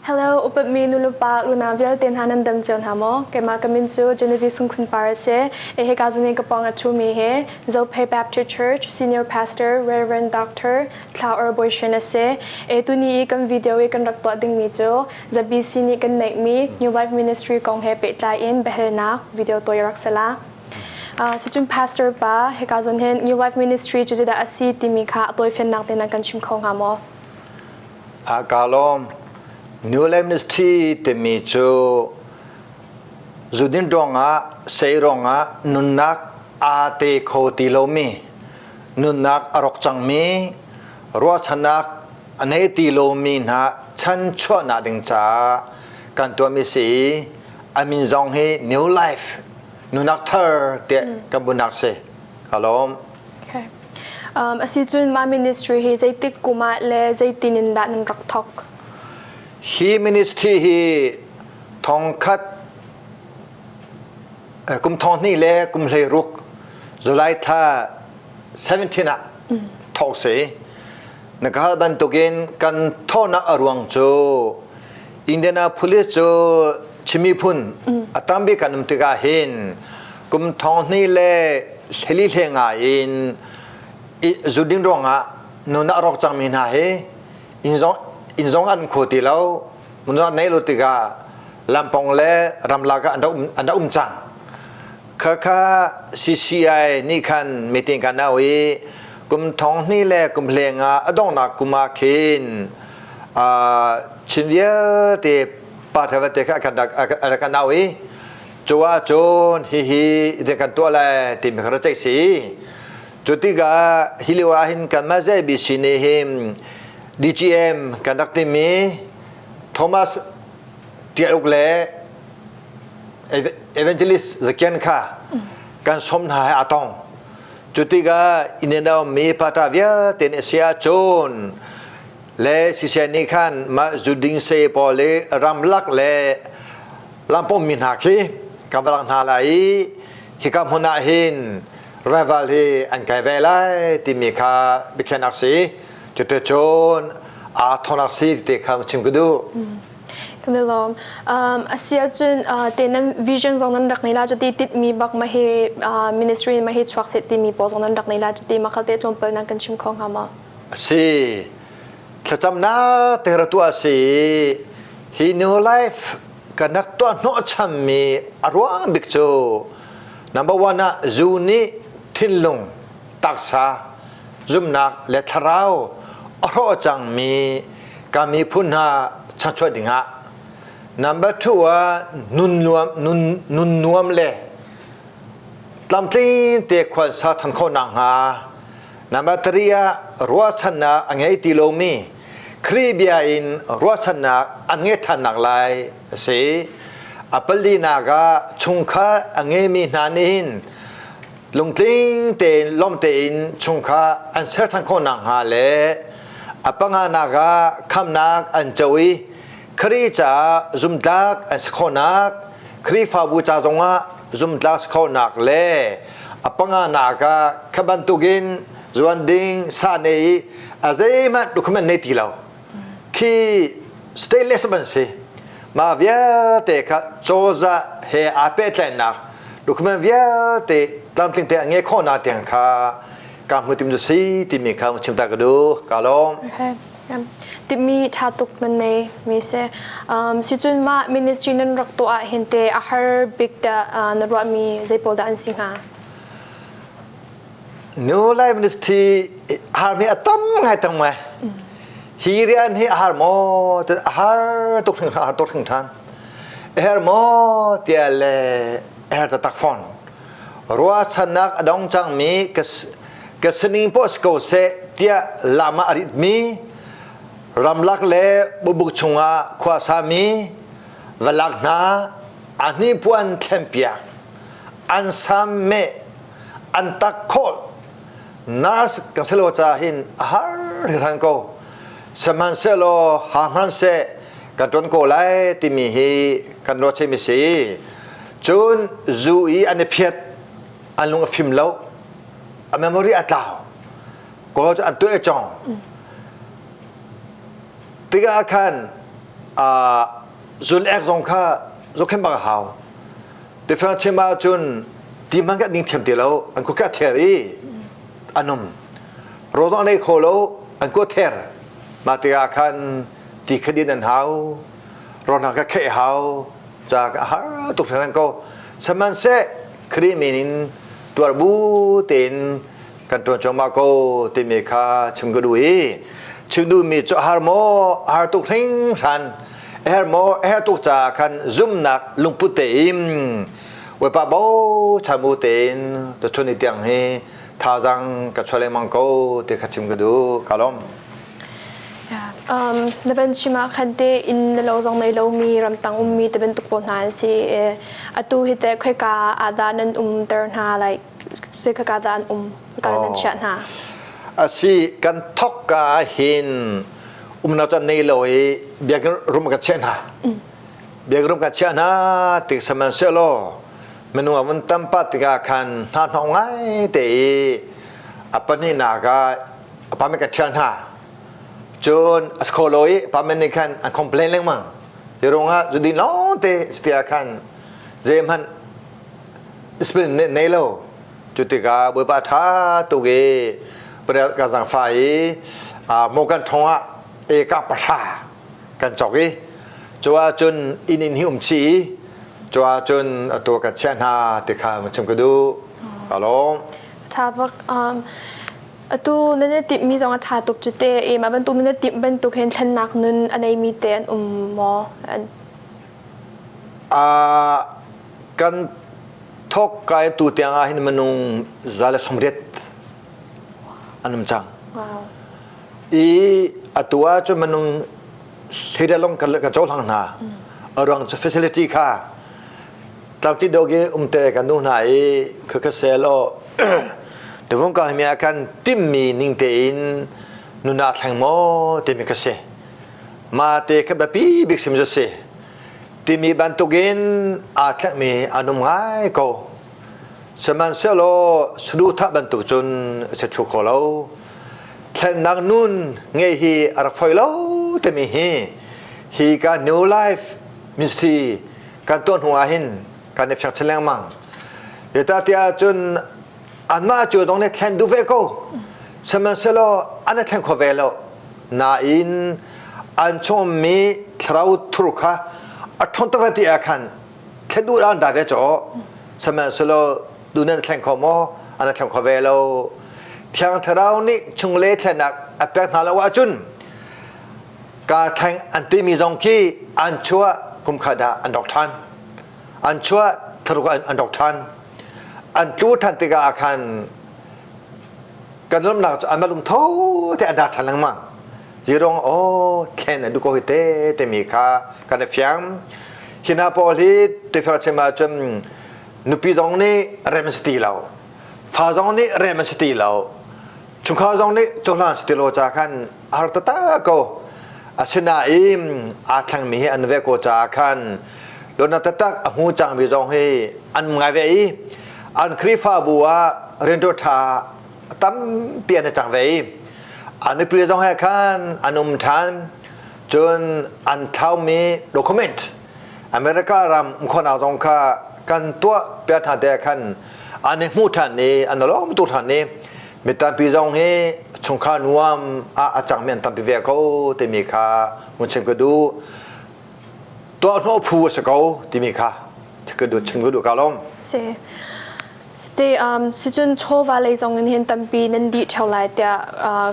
Hello, upatmi nulepa luna vialte hna nan dam cio hna maw? Keimah ka min cu Genevieve Sungkhun Par a si. E hika zuni ka pawng a ṭhumi hi Zophei Baptist Church Senior Pastor Reverend Dr. Thla Or Bawi a si. E tuni i kan video i kan rak tuah dingmi cu ZBC nih kan neihmi New Life Ministry kong he pehtlai in biahalnak video tawi rak si la. Sicun pastor pa hika zawn hin New Life Ministry cu zeidah a si timi kha a tawifiannak te nan kan chim kho hnga maw? A ka lawm. New Life Ministry timi cu zudin ruangah sei ruangah nunnak aa te kho ti lomi nunnak a rawk cangmi ruahchannak a nei ti lomi hna chanchuahnak ding caah kan tuahmi si i a min zong hi New Life nunak thar tiah kan bunnak si. Ka lawm. Okay. Asi cun mah ministry hi zeitik kum ah le zeitin in dah nan rak thawk? Hi ministry hi thongkhat kum thong hnih le kum hlei ruk July thla 17 ah thawk si. Na ka hal bantukin kan thawhnak a ruang cu Indianapolis cu Chin miphun a tambik kan um tikah hin kum thong hnih le hleli hle nga in zuding ruangah nun a rawk cangmi hna hi inn zong an kho ti lo mun nei lo tikah lampong le ramlak ah an um cang. Khakha CCI nih khan meeting kan au i kum thong hnih le kum hleng ah a donghnak kum ah khin Chin vialte pa vialte kha a kan au i cu ahcun hihi de kan tuah lai timi kha ra ceih si. Cu tikah hi lio ah hin kanmah ZBC nih hin DGM kan rak timi Thomas Tial Uk le Evangelist Zakian kha kan som hna he a tong. Cu tikah Indiana mi pata vialte nih si ahcun le siseh nih khan mah zuding se pawl i ramlak le lampum mi hna khi kan va lang hna lai i hika hmun ah hin revival hi an kai ve lai timi kha biakhiahnak si. Cuticun aa thonak si ti kha chim ka duh. Kan i lawm. A si ahcun te nan vision zong nan rak nei la cuti titmi bak ma hi ministry ma hi chuak seh timi pawl zong nan rak nei la cuti ma khalte tlawmpal nan kan chim kho hnga ma? Si. Thlacamnak te ra tuah si. Hi New Life kan rak tuah hnawhchammi a ruang bik cu number one ah zu nih thinlung taksa zumnak le thlarau a hrawh cangmi ka miphun hna chanchuah dingah number two ah nun nuam nun nun nuam le tlamtling te khual sa than kho nak hnga number three ah ruahchannak a ngei ti lomi Khrih bia in ruahchannak an ngei than nak lai a si. A palinak ah chungkhar a ngeimi hna nih hin lungtling tein lawm tein chungkhar an ser than khawh nakhnga le a panganak ah khamnak an co i Khrih caah zumtlak an si khawhnak Khrihfabu ca zongah zumtlak si khawhnak le a panganak ah kha bantukin zuan ding sa ne i a zeihmanh document nei ti lo khi stateless ban si mah vialte kha cozah he aa pehtlaihnak document vialte tlamtling te an ngei khawhnak tiang kha ka hmu tim cu si timi kha chim ta ka duh ka lawm. Okay. Timi tha tuk nan nei mi se sicun mah ministry nan rak tuah ah hin te a har bik da na ruah mi zei pawl dah an si hnga? New Life Ministry har mi a tam ngai tang mai. Hi rian hi a har maw a har tuk hring har tuk hring than. Her maw tiah le her taktak fawn. Ruahchannak a dong cangmi ka sining poh si ko seh tiah lam ah a ritmi ramlak le bubuk chungah khua sami valak hna a hnipuan thlenpiak an sam meh an tak khawh nurse kan si lo ca hin a har hringhran ko sihmanhsehlaw ha hmanhseh kan ṭuan ko lai timi hi kan ruah chemi si cun zu i an i phiat an lung a fim lo a memory a tlau kawl cu an tuah i cong tikah khan. Zul ek zong kha zohkhenh bak a hau. Tifang chim ahcun ti hmang ka ding thiam ti lo, an ku ka ther i an um. Rawl zong an ei kho lo, an ku ther. Mah tikah khan ti kha din an hau, rawl hna kha kheh hau, ca ka har tuk hringhran ko. Sihmanhseh Khrih min in tuar bu tein kan ṭuan cuahmah ko timi kha chim ka duh i chim duhmi cu a har maw a har tuk hringhran a her maw a her tuk caah khan zumhnak lungput tein Bawipa bochan bu tein tuchun ni tiang hi thazaang ka chuah lengmang ko ti kha chim ka duh ka lawm. Na van chim ah khan te inn le lo zong nei lomi ramtang ummi te bantuk pawl hna an si atu hi te khoika ah dah nan um ter hna like zeikaka dah an um ka nan chiah hna Asi kan thok ka hin umnak cu nei lo i biakinn rum kan chiah hna biakinn rum kan chiah hna tik sihmanhsehlaw minung a vun tam pah tikah khan hna hnawk ngai te i a pahnihnak ah apartment kan ṭhial hna cun a si kho lo i apartment nih khan an complain lengmang hi ruangah zudin lawng te si ah khan zeihmanh discipline nei lo cu tikah bawipa ṭha tuk i ka zangfah i mokan thong ah eka pahra kan cawk i cu ahcun inn in hi um chih i cu ahcun atu kan chiah hna ti kha chim ka duh ka lawm ṭha bak Atu nan i timhmi zong a ṭha tuk cu te i mah bantuk nan i timh bantuk hin thlennak nun a neimi te an um maw? Kan thawk kai tu tiang ah hin minung 180 an um cang. Wow. I atu ah cun minung hleida long kan cohlang hna. A ruang cu facility kha Tlangti dawk i umte kan nu hna i khakha selaw tuvung ka mi ah khan timmi ning tein nuna thleng maw timi ka si ma te kha biapi bik sim cu si timi bantukin aa thlengmi an um ngai ko sihmanhsehlaw saduhthah bantuk cun a si thu kho lo thlennak nun ngei hi a rak foi lo timi hi hi ka new life ministry kan tuah hnu ah hin kan i fiang chin lengmang. Zeicahtiah cun anmah cu dong nih thlen duh ve ko. Sihmanhsehlaw an i thleng kho ve lo. Nain an chungmi thlarau thur kha a ṭhawn tuk ve ti ah khan thlen duh an da ve caw. Sihmanhsehlaw du nan thleng kho maw? An i thleng kho ve lo. Thiang Thlarau nih chungle thlennak a pek hna lo ahcun Kaa thleng an timi zong khi an chuah kum khat ah an rawk ṭhan. An chuah thlaruk an rawk ṭhan. An tlu ṭhan tikah ah khan kan lawmhnak cu an lungtho te an ra ṭhan lengmang. Zirong aw thlen an duh ko hi te timi kha kan i fiang. Hi hna pawl hi tifar chim ahcun nupi zong nih rem an si ti lo. Fa zong nih rem an si ti lo. Chungkhar zong nih cohlan si ti lo ca khan a har taktak ko. Asinain aa thlengmi hi an ve ko caah khan dawtnak taktak a hmu cangmi zong hi an ngai ve i an Khrihfabu ah rianṭuan ṭha tampi an i cang ve i an nupi zong he khan an um ṭhan. Cun an thlaumi document America ram um khawhnak zong kha kan tuah piak hna te khan an i hmuh ṭhan i an i lawm tuk ṭhan i mi tampi zong hi chungkhar nuam ah a cangmi an tampi ve ko timi kha hun chim ka duh tuah hnawh phu a si ko timi kha ka duh chim ka duh ka lawm Si. Te sicun chawva lei zong in hin tampi nan dih ṭheo lai tiah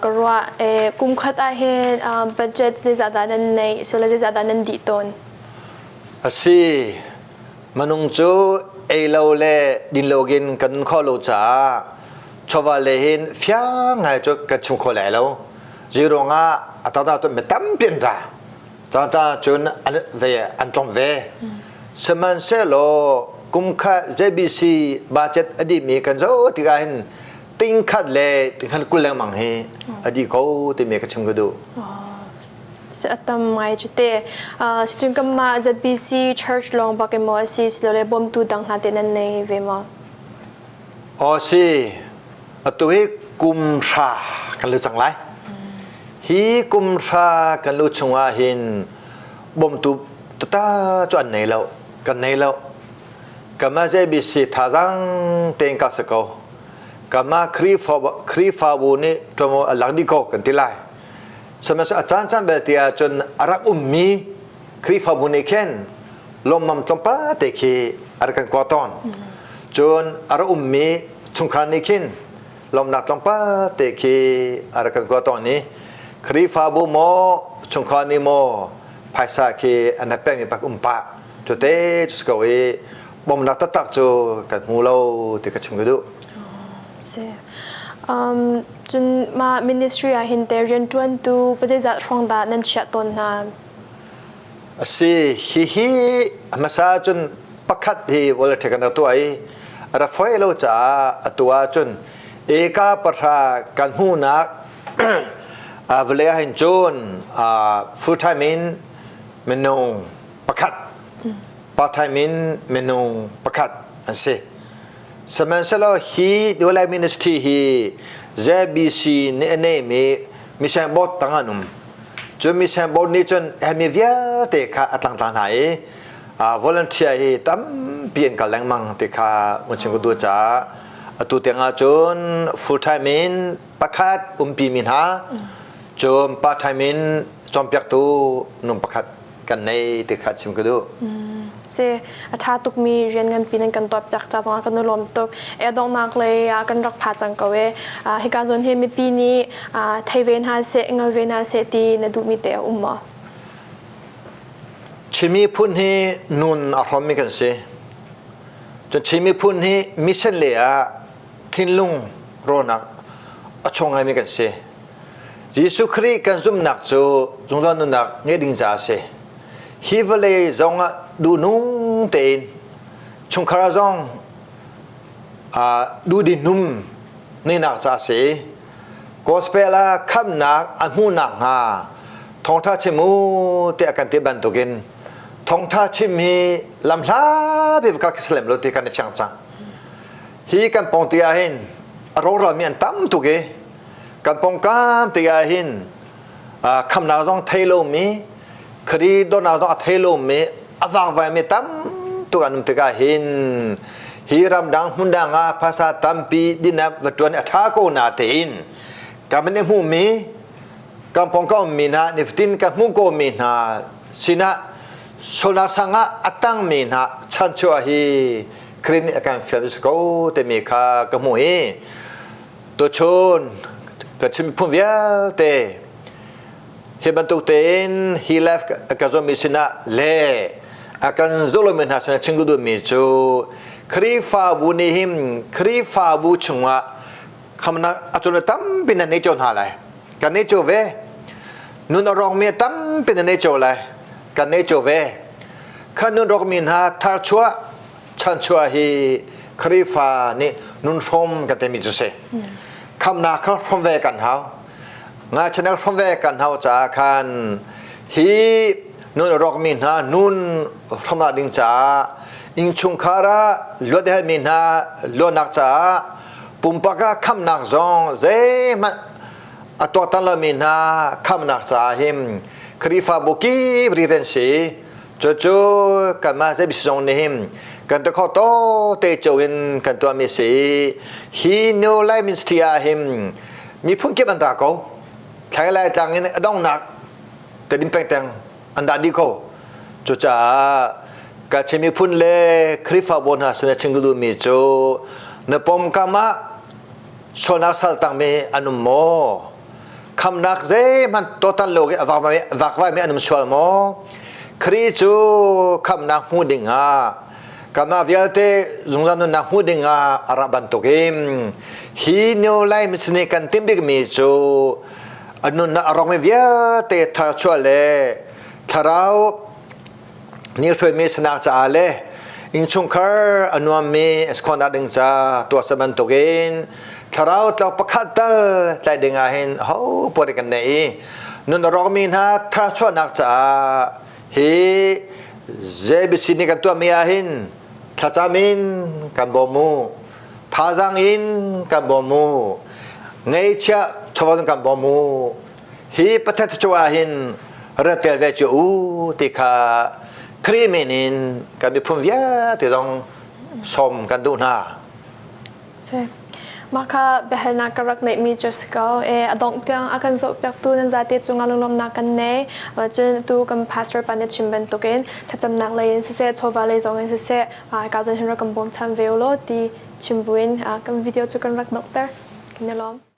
ka ruah. Kum khat ah hin budget zeizah dah nan neih, sule zeizah dah nan dih tawn? A si. Minung cu ei lo le din lo in kan nun khawh lo caah chawva le hin fiang ngai cu kan chim kho lai lo. Zei ruangah a taktak cun mi tampi an ra. Caca cun an ve an tlawm ve. Sihmanhsehlaw kum kha ZBC budget a dihmi kan zoh tikah hin ting khat le ting khat 20 lengmang hi a dih ko timi ka chim ka duh. A tam ngai cu te. Cun kanmah ZBC Church lawng bak in maw a si silole bawmtu dang hna te nan nei ve maw? Aw si. Atu hi kum hra kan lu cang lai. Hi kum hra kan lu chungah hin Bawmtu tata cu an nei lo. Kan nei lo. Kanmah ZBC thazaang tein kal si ko. Kanmah Khrihfabu nih ṭuanvo a lak dih ko kan ti lai. Sihmanhsehlaw a caancaan belte ahcun a rak ummi Khrihfabu nih khin lawmmam tlawmpal te khi a rak kan kua tawn. Cun a rak ummi chungkhar nih khin lawmnak tlawmpal te khi a rak kan kua tawn i Khrihfabu maw chungkhar nih maw phaisa khi an rak pekmi pak um pah cute cu si ko i bawmnak taktak cu kan hmu lo ti ka chim ka duh. Si. Cun mah ministry ah hin te rianṭuantu pazeizat hrawng dah nan chiah tawn hna? A si, hihi hmasa cun pakhat hi volunteer kan rak tuah i a rak foi lo caah atu ahcun eka pahra kan hmuhnak vawlei ah hin cun full time in minung pakhat, part time in minung pakhat an si. Sihmanhsehlaw hi Dualai Ministry hi ZBC nih a neimi mission board tang an um. Cun mission board nih cun mi vialte kha a tlangtla hna i volunteer hi tampi an kal lengmang ti kha mun chim ka duh caah atu tiang ah cun full time in pakhat umpi mi hna cun part time in cawnpiaktu nung pakhat kan nei ti kha chim ka duh. Si a ṭha tukmi rian nganpi nan kan tuahpiak ca zongah kan i lawm tuk. E donghnak lei ah kan rak pha cang ko e. Hika zawn hi mipi nih thei ve hna seh, ngal ve hna seh ti na duhmi te a um maw? Chin miphun hi nun a hrawmmi kan si. Cun Chin miphun hi mission le ah thinlung rawnak a chung ngaimi kan si. Jesuh Khrih kan zumhnak cu zungzal nunnak ngeih ding caah a si. Hi vawlei zongah duhnung tein chungkhar zong duhdinum neinak caah a si. Gospel ah khamhnak a hmuhnak hnga thawngṭha chim u tiah kan ti bantukin thawngṭha chim hi lam hlapi va kal khi si lem lo ti kan i fiang cang. Hi kan pawng te ah hin a rawkralmi an tam tuk i kan pawngkam te ah hin khamnak zong thei lomi khari dawtnak zong a thei lomi a vakvaimi tam tuk an um tikah hin hi ramdang hmundang ah phaisa tampi dinap va tuan a tha ko na tein kan i hmuhmi kan pawngka ummi hna nifatin kan hmuh ko mi hna sinah sualnak sangah a tangmi hna chanchuah hi Khrih nih a kan fial si ko timi kha ka hmuh i tuchun ka chim phun vialte hi bantuk tein hi life ka zuammi sinah le a kan zulmi hna sinah chim ka duhmi cu Khrihfabu nih hin Khrihfabu chungah khamnak a cun tampi nan nei cio hna lai kan nei cio ve nun a rawkmi tampi nan nei cio lai kan nei cio ve kha nun rawkmi hna tharchuah chanchuah hi Khrihfa nih nun hrawm kan timi cu si. Khamnak kha hrawm ve kan hau. Ngaichinak hrawm ve kan hau caah khan hi nun rawkmi hna nun hrawmnak ding caah innchungkhar ah luat mi hna luatnak caah pumpak ah khamnak zong zeihmanh a tuaktan lomi hna khamnak caah hin Khrihfabu kip rian si Cucu kanmah zei zong nih hin kan ti kho to te cio in kan tuahmi si. Hi New Life Ministry ah hin miphun kip an ra ko. Thlai lai tlang in a donghnak tedim pengteng an dah dih ko. Cucaah Kachin miphun le Khrihfabu hna sin a chim ka duhmi cu na pawmkam ah sualnak saltangmi an um maw? Khamnak zeihmanh tuahtan lo i a vakvaimi an um sual maw? Khrih cu khamnak hmu dingah kanmah vialte zungzal nunnak hmu dingah a ra bantukin hi New Life Mission nih kan timh bikmi cu a nunnak a rawkmi vialte tharchuah le thlarau nih hruaimi sanak caah le innchungkhar a nuammi a si khawhnak ding ca tuah sa bantukin thlarau tlok pakhat tal tlaih ding ah hin ho puai kan nei i nun a rawkmi hna tharchuahnak caah hi JBC nih kan tuahmi ah hin thlacam in kan bawm mu thazaang in kan bawm mu ngeihchiah chawva kan bawm mu hi Pathian thluachuah ah hin Ra tel ve cu u ti kha Khrih min in kan miphun vialte zong sawm kan duh hna. Mah kha biahalnak ka rak neihmi cu si ko. E, a dongh tiang a kan zohpiaktu nan zate cungah lunglawmhnak kan nei. Cun tu kan pastor pa nih chim bantukin thlacamnak lei in siseh, chawva lei zong in siseh, ka zon hin rak kan bawmchan ve u law ti chim buin kan video cu kan rak donghter. Kan i lawm.